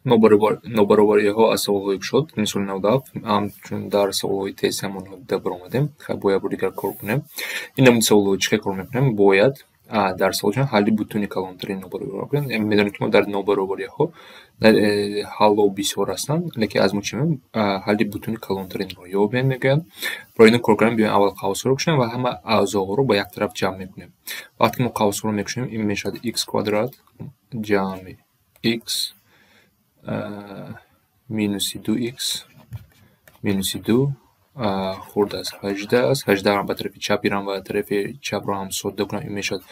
Нобаробариҳо аз саволҳои кушод, мисоли 97, ҳамчун дар саволҳои тест ҳамонҳо дида баромадем. Бо як бор дигар кор кунем. Ин намуди саволҳо чӣ хел кор мекунем? Бояд дар саволчон ҳалли бутуни калонтарин нобаробариҳоро кунем. Медонем, ки мо дар нобаробариҳо ҳалло бисёр ҳастанд, лекин аз мо чӣ мегӯем? Ҳалли бутуни калонтаринро ёбем, мегӯянд. Барои ин кор кардан биёем, аввал қавсҳоро кушоем ва ҳама аъзоҳоро ба як тараф ҷамъ мекунем. Вақте ки мо қавсҳоро мекушоем, ин мешавад x квадрат ҷамъи x минуси 2x минуси 2 хурд аз 18 аст. 18 ба тарафи чап ирам ва тарафи чапро ҳам содда кунам, ин мешавад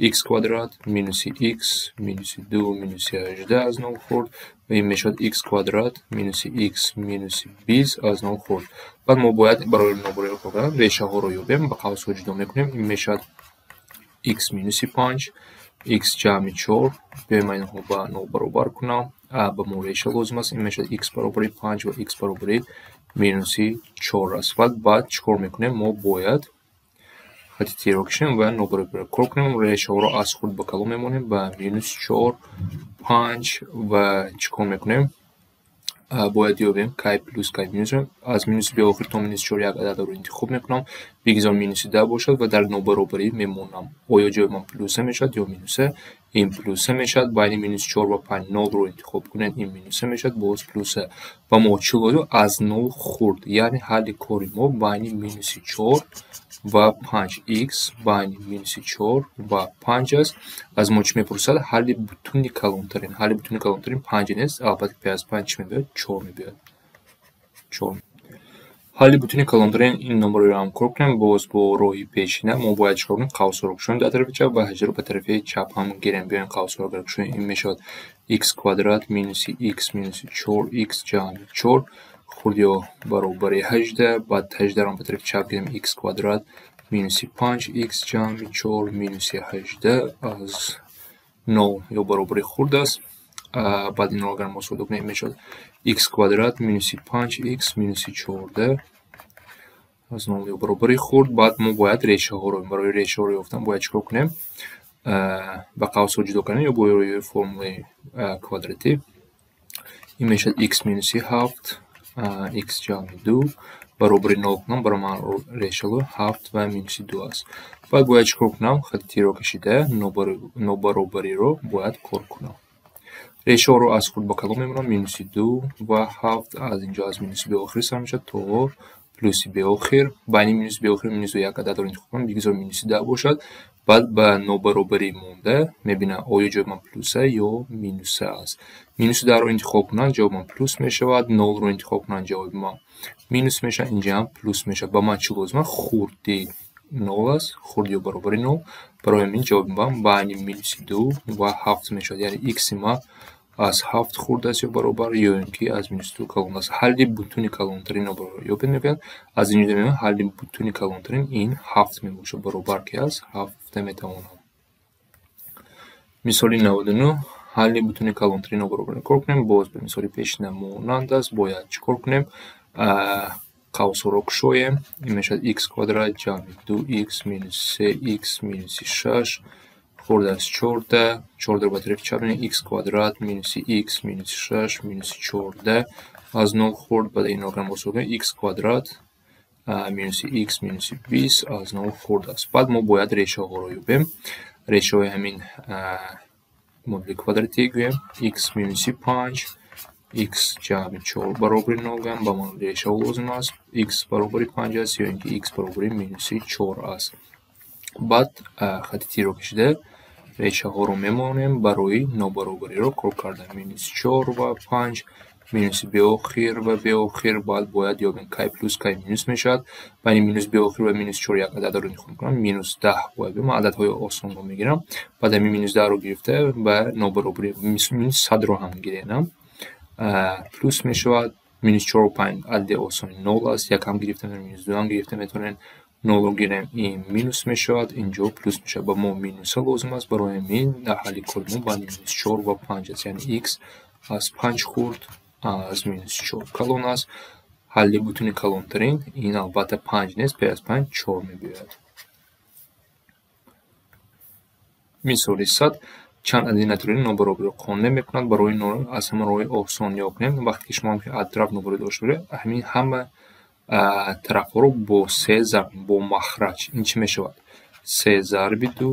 x квадрат минуси x минуси 2 минуси 18 аз 0 хурд, ва ин мешавад x квадрат минуси x минуси 20 аз 0 хурд. Баъд мо бояд барои нобаробариҳо кор кардан решаҳоро ёбем, ба қавсҳо ҷудо мекунем. Ин мешавад x минуси 5, x ҷамъи 4. Биёем, ман инҳо ба 0 баробар кунам. Ба мо реша лозим аст. Ин мешавад x баробари 5 ва x баробари минуси 4 аст. Баъд чӣ кор мекунем? Мо бояд хати тирро кашем ва нобаробариро кор кунем. Решаҳоро аз хурд ба калон мемонем, ба минус 4, 5, ва чӣ кор мекунем? Бояд ёбем кай плюс, кай минус. Аз минуси беохир то минус 4 як ададро интихоб мекунам. Бигзор минуси 10 бошад ва дар нобаробарӣ мемонам. Оё ҷавоби ман плюса мешавад ё минуса? Ин плюса мешавад. Байни минус 4 ва 5 нолро интихоб кунед, ин минуса мешавад, боз плюса. Ва мо чӣ лозим? Аз нол хурд. Яъне ҳалли кори мо байни минуси 4 ва 5, x байни минуси 4 ва 5 аст. Аз мо чӣ мепурсад? Ҳалли бутуни калонтарин. Ҳалли бутуни калонтарин 5 нест, албатта, пеш аз 5 чӣ мебиёд? 4 мебиёд. 4. Ҳалли бутуни калонтарин ин нобаробариро ҳам кор кунем. Боз бо роҳи пешина мо бояд чӣ кор кунем? Қавсҳоро кушоем дар тарафи чап ва ҳаҷаро ба тарафи чап ҳам гирем. Биёем, қавсҳоро агар кушоем, ин мешавад x квадрат минуси x минуси 4x ҷамъи 4 хурд ё баробари 18. Баъд 18-ро ба тарафи чап гирем, x квадрат минуси 5x ҷамъи 4 минуси 18 аз 0 ё баробари хурд аст. Баъд инро агар мо содда кунем, мешавад x квадрат минуси 5x минуси 14 аз 0 ё баробари хурд. Баъд мо бояд решаҳоро, барои решаҳоро ёфтан бояд чӣ кор кунем? Ба қавсҳо ҷудо кардан ё бо роҳи формулаи квадратӣ. Ин мешавад x минуси 7, x ҷамъи 2 баробари 0 кунам, барои ман решало 7 ва минуси 2 аст. Баъд бояд чӣ кор кунам? Хати тирро кашида нобаробариро бояд кор кунам. Решаҳоро аз хурд ба калон мемонам, минуси 2 ва 7. Аз инҷо аз минуси беохир сар мешавад то плюси беохир. Байни минуси беохир ва минус 2 як ададро интихоб кунам, бигзор минуси 10 бошад. Баъд ба нобаробарӣ монда мебинам, оё ҷавоби ман плюса ё минуса аст. Минуси 10-ро интихоб кунам, ҷавоби ман плюс мешавад, нолро интихоб кунам, ҷавоби ман минус мешавад, инҷа ҳам плюс мешавад. Ба ман чӣ лозим аст? Хурди нол аст, хурд ё баробари нол. Барои ҳамин ҷавоби ман байни минуси 2 ва 7 мешавад. Яъне x-и ман аз 7 хурд аст ё баробар, ё ин ки аз минуси 2 калон аст. Ҳалли бутуни калонтарин нобаробар ёбед, мегӯянд. Аз ин ҷо мебинем, ҳалли бутуни калонтарин ин 7 мебошад. Баробар ки аст, 7 гуфта метавонам. Мисоли 99, ҳалли бутуни калонтарин нобаробарро кор кунем. Боз ба мисоли пешина монанд аст. Бояд чӣ кор кунем? Қавсҳоро кушоем. Ин мешавад x квадрат ҷамъи 2x минус 3x минуси 6 хурд аз 14. 14 ба тарафи чап мебинем, x квадрат минуси x минуси 6 минуси 14 аз 0 хурд. Баъд инро агар мо содда кунем, x квадрат минуси x минуси 20 аз 0 хурд аст. Баъд мо бояд решаҳоро ёбем. Решаҳои ҳамин модули квадратӣ гӯем, x минуси 5, x ҷамъи 4 баробари 0 гӯям, ба ман решаҳо лозим аст. X баробари 5 аст ё ин ки x баробари минуси 4 аст. Баъд хати тирро кашида решаҳоро мемонем барои нобаробариро кор кардан. Минуси 4 ва 5, минуси беохир ва беохир. Баъд бояд ёбем, кай плюс, кай минус мешавад. Байни минус беохир ва минус 4 як ададро интихоб мекунам, минус 10 бояд биём. Ман ададҳои осонро мегирам. Баъд ҳамин минус 10-ро гирифта ба нобаробарӣ минус 100-ро ҳам гирем, плюс мешавад. Минус 4 5 адади осони нол аст, якам гирифта, минус 2 ҳам гирифта метавонем. Нолро гирем, ин минус мешавад, инҷо плюс мешавад. Ба мо минуса лозим аст, барои ҳамин дар ҳалли кори мо байни минус 4 ва 5 аст. Яъне x аз 5 хурд, аз минус 4 калон аст. Ҳалли бутуни калонтарин ин албатта 5 нест, пеш аз 5 4 мебиёяд. Мисоли 100, Чанд адади натуралӣ нобаробариро қонеъ мекунад? Барои аз ҳама роҳи осон нигоҳ кунем. Вақте ки шумо атроф нобаробарӣ дошта бошед, ҳамин ҳама тарафҳоро бо се зарб бо махраҷ. Ин чӣ мешавад? Се зарби ду,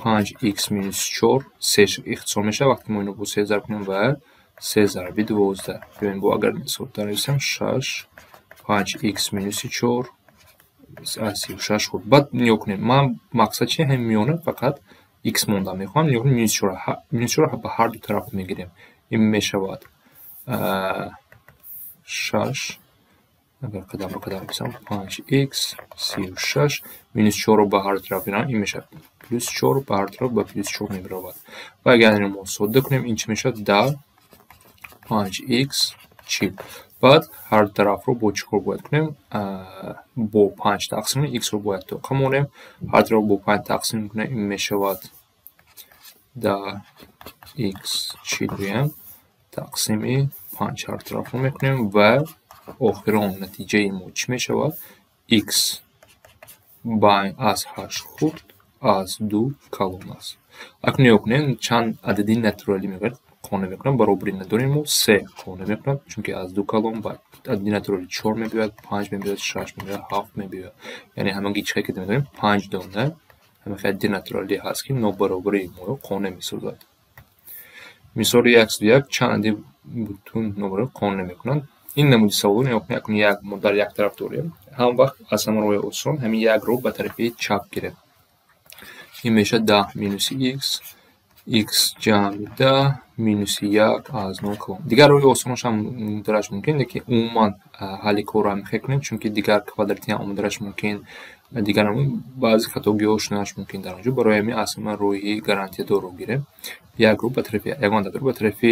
панҷ икс минус чор, се ихтисор мешавад вақте мо инро бо се зарб кунем ва се зарби 12. Биёем бо агар соддатар нависем, шаш, панҷ икс минуси чор, аз 36 хурд. Баъд нигоҳ кунем, ман мақсад чи? Ҳамин миёна фақат икс монда мехоҳам. Нигоҳ кунем, минус чор, минус чорро ба ҳар ду тараф мегирем. Ин мешавад шаш, агар қадам ба қадам бисам, панҷ икс 36, минус чорро ба ҳар ду тараф мегирам, ин мешавад плюс чор, ба ҳар ду тараф ба плюс чор мебаровад. Ва агар инро мо содда кунем, ин чӣ мешавад? 10, панҷ икс 40. Баъд ҳар ду тарафро бо чӣ кор бояд кунем? Бо панҷ тақсим кунем, иксро бояд тоқа монем. Ҳар тарафро бо панҷ тақсим кунем, ин мешавад 10 икс 40 гӯям тақсими панҷ ҳар тарафро мекунем ва охирон натиҷаи мо чӣ мешавад? Икс аз ҳашт хурд, аз ду калон аст. Акнун нигоҳ кунем, чанд адади натуралӣ мегӯяд қонеъ мекунад? Баробарӣ надорем мо, се қонеъ мекунад, чунки аз ду калон, баъд адади натуралӣ чор мебиёяд, панҷ мебиёяд, шаш мебиёяд, ҳафт мебиёяд. Яъне ҳамагӣ чӣ ки медонем, панҷ дона ҳамин адади натуралӣ ҳаст, ки нобаробарии моро қонеъ месозад. Мисоли 101: чанд адади бутун нобаробарӣ қонеъ мекунанд? Ин намуди саволро нигоҳ кунед, акнун як мо дар як тараф дорем. Ҳам вақт аз ҳама роҳи осон ҳамин якро ба тарафи чап гирем. Ин мешавад 10 минуси икс, икс ҷамъи 10 минуси як аз нол калон. Дигар роҳи осонаш ҳам омадараш мумкин, лекин умуман ҳалли корро ҳам кунем, чунки дигар квадрати ҳам омадараш мумкин, дигар баъзе хатогиҳо шуданаш мумкин дар он ҷо. Барои ҳамин аз ҳама роҳи гарантиядорро гирем. Якро ба тарафи ягон ададро ба тарафи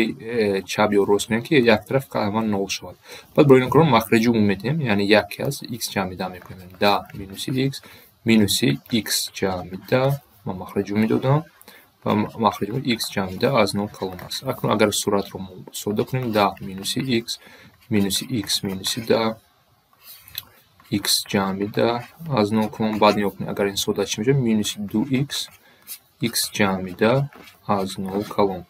чап ё рост кунем, ки як тараф ҳама нол шавад. Баъд барои ин корро махраҷи умум медиҳем, яъне як аст, икс ҷамъи 10 мекунем. 10 минуси икс минуси икс ҷамъи 10, ман махраҷи умумӣ додам ва махраҷи икс ҷамъи 10 аз нол калон аст. Акнун агар суратро мо содда кунем, 10 минуси икс минуси икс минуси 10, икс ҷамъи 10 аз нол калон. Баъд нигоҳ кунед, агар ин содда чӣ мешавад? Минуси ду икс, икс ҷамъи 10 аз нол калон.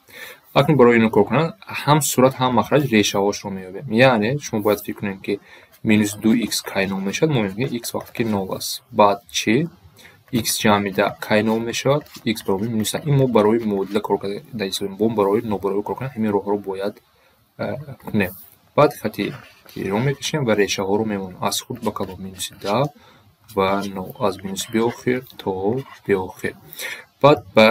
Акнун барои инро кор кунам, ҳам сурат, ҳам махраҷ решаҳошро меёбем. Яъне шумо бояд фикр кунед, ки минус ду икс кай нол мешавад? Мо мебинем, икс вақте ки нол аст. Баъд чӣ? Икс ҷамъи 10 кай нол мешавад? Икс баробари минус. Ин мо барои муодила кор карда истодем. Бо барои нобаробарӣ кор кардан ҳамин роҳҳоро бояд кунем. Баъд хати тиро мекашем ва решаҳоро мемонем аз хурд ба калон, минуси 10 ва нол, аз минуси беохир то беохир. Баъд ба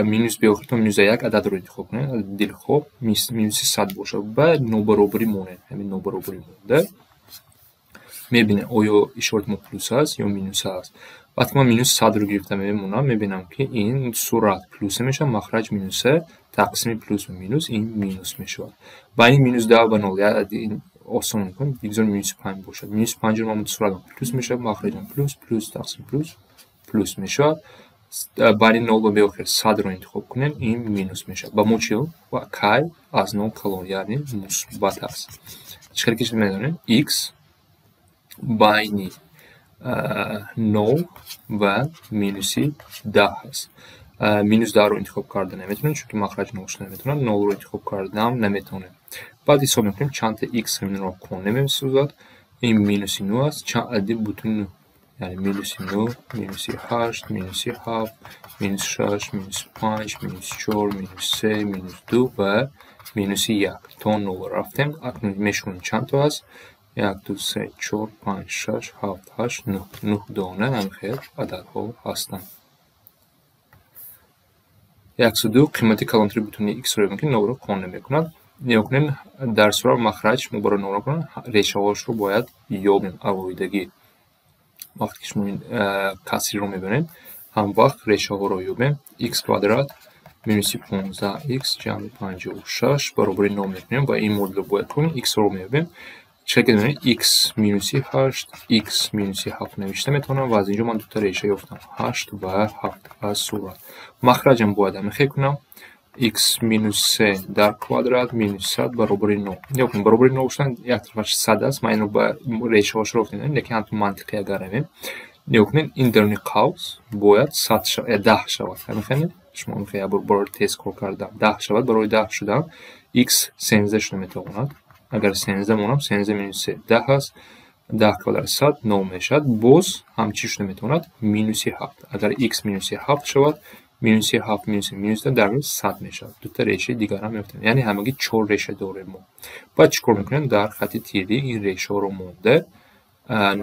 минус беохир то минус як ададро интихоб кунем, дилхоҳ минуси 100 бошад, ба нобаробарӣ монем. Ҳамин нобаробарӣ монда мебинем, оё ишорати мо плюс аст ё минус аст. Вақте ки ман минус 100-ро гирифта мемонам, мебинам, ки ин сурат плюсе мешавад, махраҷ минусе, тақсими плюс ба минус ин минус мешавад. Байни минус 10 ва нол осон мекунем, бигзор минуси панҷ бошад. Минуси панҷро ман суратам плюс мешавад, махраҷам плюс, плюс тақсим плюс, плюс мешавад. Байни нол ва беохир 100-ро интихоб кунем, ин минус мешавад. Ба мо чӣ? Ва кай аз нол калон, яъне мусбат аст. Чӣ хеле ки медонем, икс байни нол ва минуси 10 аст. Минус 10-ро интихоб карда наметавонем, чунки махраҷ нол шуда наметавонад. Нолро интихоб кардаам наметавонем. Баъд ҳисоб мекунем, чандта икс ҳаминро қонеъ месозад. Ин минуси нӯ аст, чанд адади бутун нӯ, яъне минуси нӯ, минуси ҳашт, минуси ҳафт, минус шаш, минус панҷ, минус чор, минус се, минус ду ва минуси як. То нол рафтем. Акнун мешуморем, чанд то аст: як, ду, се, чор, панҷ, шаш, ҳафт, ҳашт, нӯҳ. Нӯҳ дона ҳамхел ададҳо ҳастанд. 102: қимати калонтари бутуни иксро ёбем, ки нолро қонеъ мекунад. Нигоҳ кунем, дар сурат махраҷ мо барои нолро кунем решаҳошро бояд ёбем алоҳидагӣ. Вақте ки шумо ин касриро мебинед, ҳам вақт решаҳоро ёбем. Икс квадрат минуси 15 икс ҷамъи 56 баробари нол мекунем ва ин модулро бояд кунем, иксро меёбем. Чӣ ки медонед, икс минуси ҳашт, икс минуси ҳафт навишта метавонам ва аз инҷо ман дута реша ёфтам, ҳашт ва ҳафт аз сурат. Махраҷам бояд ҳамин кунам: икс минус се дар квадрат минус 100 баробари нол. Нигоҳ кунед, баробари нол шудан як тарафаш 100 аст. Ман инро ба решаҳошро ёфтем, лекин ҳамтун мантиқӣ агар равем, нигоҳ кунед, ин даруни қавс бояд 100 шавад, 10 шавад. Ҳамин хеле Шумо мехоҳед як бор тез кор кардан. 10 шавад, барои 10 шудан x 13 шуда метавонад. Агар 13 монам, 13 минус 3 10 аст. 10 квадрат 100 0 мешавад. Боз ҳам чӣ шуда метавонад? Минуси 7. Агар x минуси 7 шавад, минуси 7 минуси минус 10 дар 100 мешавад. Дута решаи дигар ҳам меёфтем. Яъне ҳамагӣ 4 реша дорем мо. Баъд чӣ кор мекунем? Дар хати тирӣ ин решаҳоро монда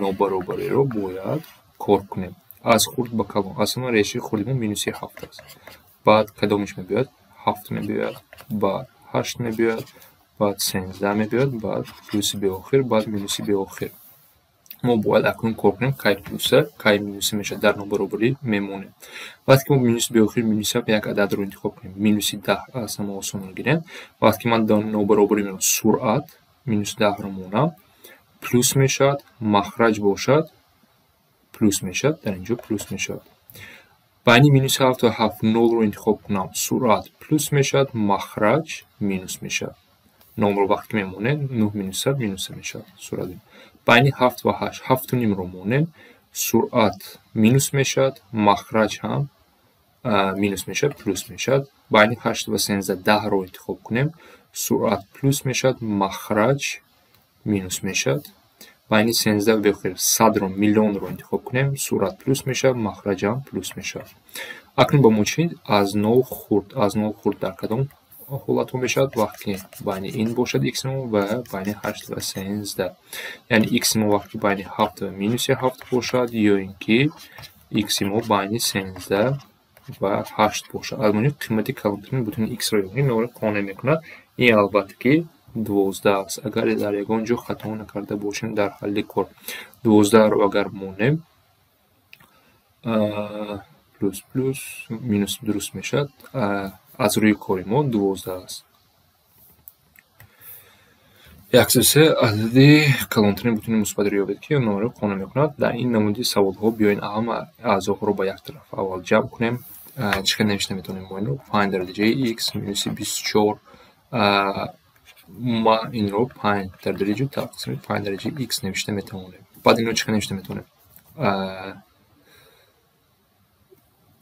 нобаробариро бояд кор кунем. Аз хурд ба калон. Аз ҳама решаи хурди мо минуси 7 аст. Баъд кадомиш мебиёяд? 7 мебиёяд, баъд 8 мебиёяд, баъд 13 мебиёяд, баъд плюси беохир, баъд минуси беохир. Мо бояд акнун кор кунем, кай плюса, кай минуси мешавад, дар нобаробарӣ мемонем. Вақте ки мо минуси беохир, минуси 7 як ададро интихоб кунем, минуси 10 аз ҳама осонро гирем. Вақте ки ман дар нобаробарӣ мемонам, суръат минус 10-ро монам, плюс мешавад, махраҷ бошад, плюс мешавад, дар инҷо плюс мешавад. Байни минус 7 ва 7 0-ро интихоб кунам, суръат плюс мешавад, махраҷ минус мешавад. 0-ро вақте ки мемонем, 9 минус 7 минус 3 мешавад суръат. Байни 7 ва 8, 7,5-ро монем, суръат минус мешавад, махраҷ ҳам минус мешавад, плюс мешавад. Байни 8 ва 13 10-ро интихоб кунем, суръат плюс мешавад, махраҷ минус мешавад. Байни 13 ва беохир 100-ро, миллионро интихоб кунем, суръат плюс мешавад, махраҷ ҳам плюс мешавад. Акнун ба мо чӣ? Аз 0 хурд, аз 0 хурд дар кадом ҳолатҳо мешавад? Вақте ки байни ин бошад x мо ва байни 8 ва 13. Яъне x мо вақте ки байни 7 ва минуси 7 бошад, ё ин ки x мо байни 13 ва 8 бошад. Аз мо қимати калонтарини бутуни x-ро ёбем, инро қонеъ мекунад. Ин албатта ки 12 аст. Агар дар ягон ҷо хато накарда бошем дар ҳалли кор. 12-ро агар монем, плюс плюс минус дуруст мешавад. Аз рӯи кори мо 12 аст. 103 адади калонтарини бутуни мусбатро ёбед, ки онро қонеъ мекунад. Дар ин намуди саволҳо биёед ҳама аъзоҳоро ба як тараф аввал ҷамъ кунем. Чӣ хел навишта метавонем мо инро? 5 дар дараҷаи x минуси 24. Ма инро 5 дар дараҷаи тақсими 5 дараҷаи x навишта метавонем. Баъд инро чӣ хел навишта метавонем?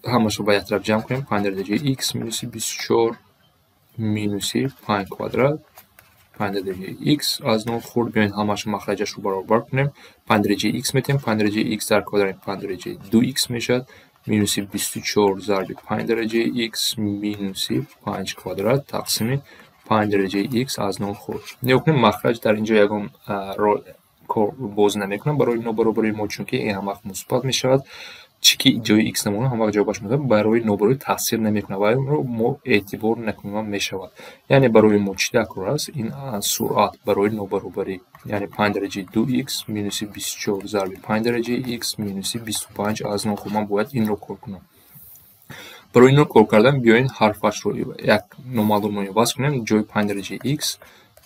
Ҳамашро ба як тараф ҷамъ кунем. 5 дар дараҷаи x минуси 24 минуси 5 квадрат 5 дар дараҷаи x аз 0 хурд. Биёед ҳамашро махраҷашро баробар кунем. 5 дараҷаи x метавем, 5 дараҷаи x дар квадрат 5 дараҷаи 2x мешавад, минуси 24 зарби 5 дараҷаи x минуси 5 квадрат тақсими 5 дараҷаи x аз 0 хурд. Нигоҳ кунем, махраҷ дар инҷо ягон кор боз намекунам барои нобаробарии мо, чунки ин ҳамвақт мусбат мешавад. Чӣ ки ҷои x намонад, ҳамвақт ҷавобаш мусбат, барои нобаробарӣ таъсир намекунад ва инро мо эътибор накунем мешавад. Яъне барои мо чӣ даркор аст? Ин суръат барои нобаробарӣ. Яъне 5 дараҷаи 2x минуси 24 зарби 5 дараҷаи x минуси 25 аз 0 хурд. Ман бояд инро кор кунам. Барои инро кор кардан биёед ҳарфашро як номаълумро иваз кунем. Ҷои 5 дараҷаи x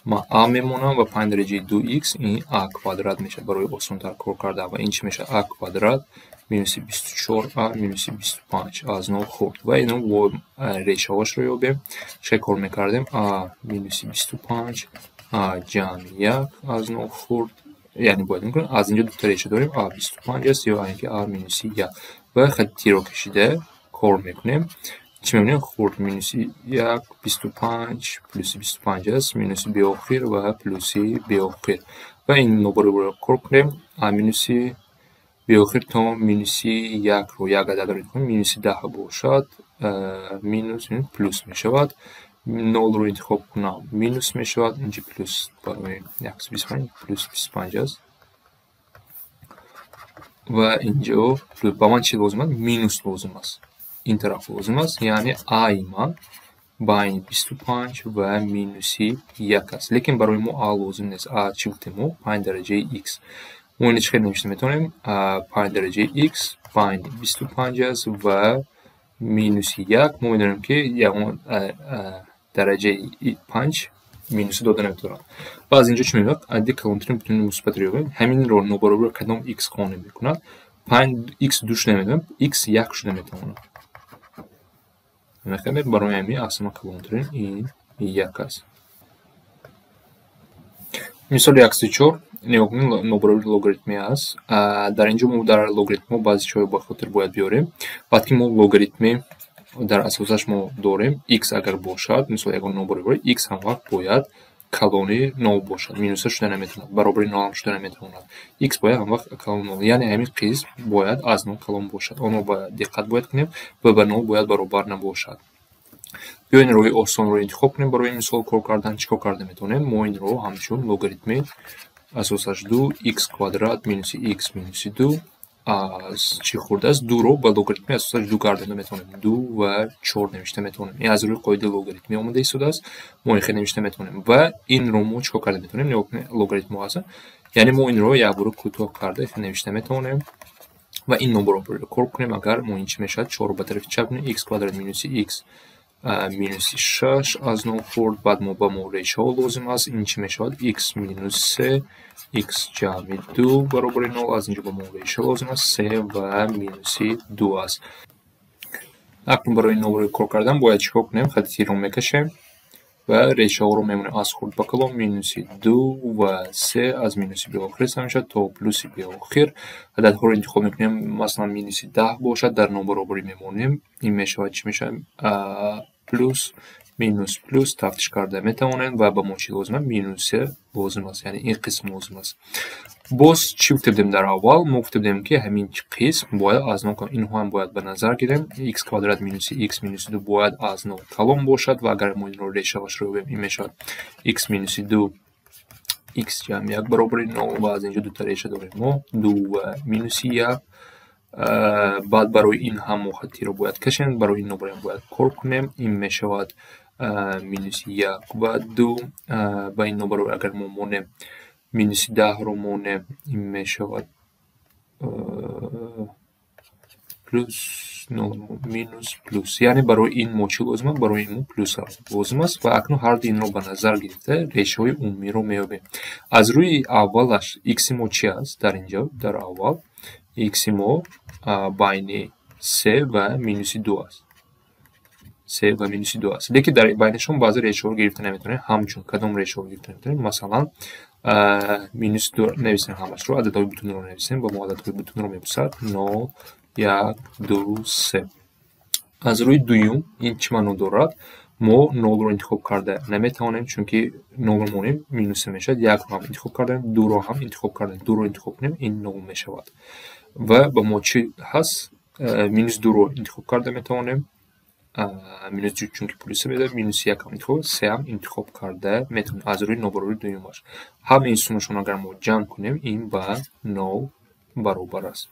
ма а мемонам ва 5 дараҷаи 2x ин а квадрат мешавад барои осонтар кор кардан. Ва ин чӣ мешавад? А квадрат минуси 24а минуси 25 аз 0 хурд. Ва ино решаҳошро ёбем. Чӣ кор мекардем? А минуси 25 а ҷамъи 1 аз 0 хурд. Яъне бояд мекунем, аз инҷо дута реша дорем, а 25 аст ё ин ки а минуси 1. Ва хати тирро кашида кор мекунем. Чӣ мебинем? Хурд минуси 1 25 плюси 25 аст, минуси беохир ва плюси беохир. Ва ин нобаробариро кор кунем. А минуси беохир то минуси 1-ро як ададро интихоб кунем, минуси 10 бошад, минус плюс мешавад. 0-ро интихоб кунам, минус мешавад, инҷо плюс барои 125 плюс 25 аст. Ва инҷо ба ман чӣ лозим аст? Минус лозим аст. Ин тараф лозим аст, яъне а-и ман байни 25 ва минуси 1 аст. Лекин барои мо а лозим нест. А чӣ гуфтем мо? 5 дараҷаи x. Мо инро чӣ хел навишта метавонем? 5 дараҷаи x байни 25 аст ва минуси 1. Мо медонем, ки ягон дараҷаи 5 минуси дода наметавонад. Ва аз инҷо чӣ мебинад? Адади калонтарини бутуни мусбатро ёбем. Ҳаминро нобаробари кадом x қонеъ мекунад? 5 x 2 шуда метавонад, x 1 шуда метавонад. Мехоҳем барои ҳамин аз ҳама калонтарин ин 1 аст. Мисоли 104 нигоҳ кунед, нобаробари логаритмӣ аст. Дар инҷо мо дар логаритмҳо баъзе чизҳоро ба хотир бояд биёрем. Вақте ки мо логаритми Дар асосаш мо дорем x агар бошад, мисол ягон нобаробарӣ, x ҳамвақт бояд калони нол бошад, минуса шуда наметавонад, баробари нол ҳам шуда наметавонад. X бояд ҳамвақт калони нол, яъне ҳамин қисм бояд аз нол калон бошад. Онро ба диққат бояд кунем ва ба нол бояд баробар набошад. Биёед роҳи осонро интихоб кунем барои мисол кор кардан. Чӣ кор карда метавонем? Мо инро ҳамчун логаритми асосаш 2 x квадрат минуси x минуси 2 аз чӣ хурд аст? 2-ро ба логаритми асосаш 2 гардонда метавонем. 2 ва 4 навишта метавонем. Ин аз рӯи қоидаи логаритмӣ омода истодааст. Мо ин хел навишта метавонем. Ва инро мо чӣ кор карда метавонем? Нигоҳ кунед, логаритмҳо ҳастанд. Яъне мо инро якбора кӯтоҳ карда навишта метавонем. Ва ин нобаробариро кор кунем. Агар мо ин чӣ мешавад? 4-ро ба тарафи чап кунем, x квадрат минуси x минуси 6 аз нол хурд. Баъд мо ба мо решаҳо лозим аст. Ин чӣ мешавад? X минус 3 x ҷамъи 2 баробари 0. Аз инҷо ба мо реша лозим аст, 3 ва минуси 2 аст. Акнун барои нобаробарӣ кор кардан бояд чӣ кор кунем? Хати тирро мекашем ва решаҳоро мемонем аз хурд ба калон, минуси 2 ва 3 аз минуси беохир сар мешавад то плюси беохир. Ададҳоро интихоб мекунем, масалан минуси 10 бошад, дар нобаробарӣ мемонем. Ин мешавад чӣ мешавад? Плюс, минус, плюс тафтиш карда метавонем ва ба мо чӣ лозим аст? Минусе лозим аст, яъне ин қисм лозим аст. Боз чӣ гуфта будем дар аввал? Мо гуфта будем, ки ҳамин қисм бояд аз нол, инҳо ҳам бояд ба назар гирем. X квадрат минуси x минуси 2 бояд аз нол калон бошад ва агар мо инро решаашро ёбем, ин мешавад x минуси 2 x ҷамъи 1 баробари 0 ва аз инҷо дута реша дорем мо, 2 ва минуси 1. Баъд барои ин ҳам мо хатиро бояд кашем, барои ин нобаробарӣ бояд кор кунем. Ин мешавад минуси 1 ва 2. Ба ин нобаробарӣ агар мо монем минуси 10-ро монем, ин мешавад плюс нол, минус, плюс. Яъне барои ин мо чӣ лозим аст? Барои ин мо плюс лозим аст ва акнун ҳарду инро ба назар гирифта решаҳои умумиро меёбем. Аз рӯи аввалаш x-и мо чӣ аст? Дар инҷо дар аввал x-и мо байни 3 ва минуси 2 аст. 3 ва минуси 2 аст. Лекин дар байнашон баъзе решаҳоро гирифта наметавонем. Ҳамчун кадом решаҳоро гирифта наметавонем? Масалан, минуси 2 нависем, ҳамашро ададҳои бутунро нависем, ба мо ададҳои бутунро мепурсад. 0, 1, 2, 3. Аз рӯи дуюм ин чӣ маъно дорад? Мо 0-ро интихоб карда наметавонем, чунки 0-ро монем минусе мешавад. 1-ро ҳам интихоб кардем, 2-ро ҳам интихоб кардем. 2-ро интихоб кунем, ин 0 мешавад. Ва ба мо чӣ ҳаст? Минус 2-ро интихоб карда метавонем. Минус 2 чунки плюсе медиҳад, минус 1 ҳам интихоб, 3 ҳам интихоб карда метавонем аз рӯи нобаробарии дуюмаш. Ҳамаи ин сумашон агар мо ҷамъ кунем, ин ба 0 баробар аст.